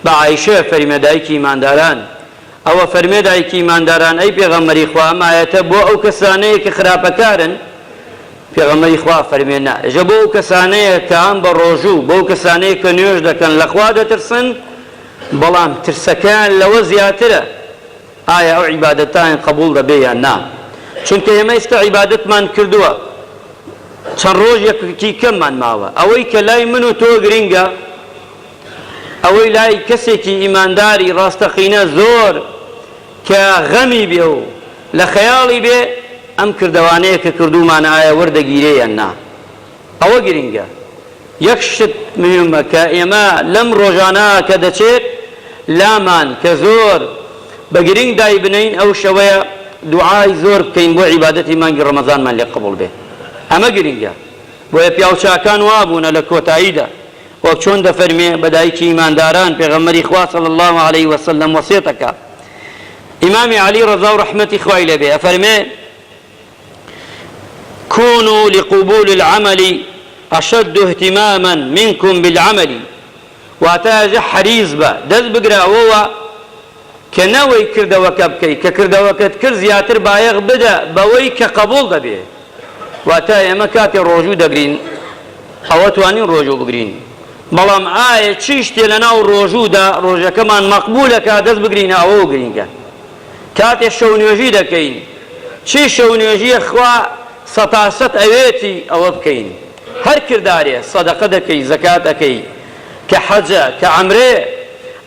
بە عائیشە ئەفەرمێ دایکی ئیمانداران ئەو ئەفەرمێ دایکی ئیمانداران ئەی پێغەمبەری خوا ئەم ئایەتە بۆ ئەو کەسانەیە کە خراپەکارن؟ پێغەمبەری خوا ئەفەرمێ نا ئێژە بۆ ئەو کەسانەیە کە ئەم بە ڕۆژوو بۆ ئەو کەسانەیە کە نوێژ دەکەن لە خوا دەترسن بەڵام ترسەکەیان لەوە زیاترە ئایا ئەو عیبادەتایان قبوڵ دەبێ یان نا چونکە ئێمە ئێستا عیبادەتمان کردووە چەند ڕۆژێکی کەممان ماوە ئەوەی کە لای من و تۆ گرنگە ئەوەی لای کەسێکی ئیمانداری ڕاستەقینە زۆر کە غەمی بێ و لە خەیاڵی بێ ئەم کردەوانەیە کە کردوومانە ئایا وەردەگیرێ یان نا ئەوە گرنگە یەک شت مهمە کە ئێمە لەم ڕۆژانە کە دەچێت لامان کە زۆر بە گرنگ دایبنێین ئەو شەوەیە دوعای زۆر بکەین بۆ عیبادەتی مانگی ڕەمەزانمان لێ قبوڵ بێ ئەمە گرنگە بۆیە پیاوچاکان وابوونە لە کۆتاییدا وەک چۆن دەفەرمێ بە دایکی ئیمانداران پێغەمبەری خوا صلی اللە علیه وسلم وەسیەت ئەکا ئیمامی عەلی ڕەزا و ڕەحمەتی خوای لێ بێ ئەفەرمێ كونوا لقبول العمل أشد اهتماما منكم بالعمل واتە ئەژە حەریز بە دەست بگرە ئەوەوە کە نەوەی کردەوەکە بکەی کە کردەوەکەت کرد زیاتر بایەخ بدە بەوەی کە قبوڵ دەبێ واتە ئێمە کاتێ ڕۆژوو دەگرین ئەوە توانین ڕۆژوو بگرین بەڵام ئایا چی شتێ لەناو ڕۆژوودا ڕۆژەکەمان مەقبولەکە دەست بگرینە ئەوەوە گرینگە کاتێ شەو نوێژی دەکەین چی شەو نوێژیە خوا سەتاسەت ئەوێتی ئەوە بکەین هەر کردارێ سەدەقە دەکەی زەکات ئەکەی کە حەجە کە عەمرەیە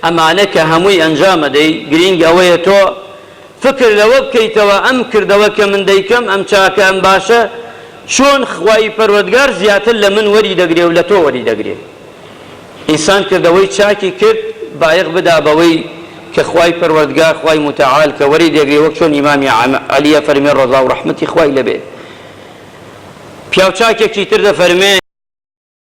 ئەمانە کە هەمووی ئەنجام ئەدەی گرینگ ئەوەیە تۆ فکر لەوە بکەیتەوە ئەم کردەوە کە من دەیکەم ئەم چاکە ئەم باشە چۆن خوای پەروەردگار زیاتر لە من وەری دەگرێ و لە تۆ وەری دەگرێ ئینسان کردەوەی چاکی کرد بایەخ بدا بەوەی کە خوای پەروەردگار خوای متعال کە وەری دەگرێ وەک چۆن ئیمامی عەلی ئەفەرمێ ڕەزا و ڕەحمەتی خوای لێ بێ پیاو چاکێکی تر دەفەرمێ.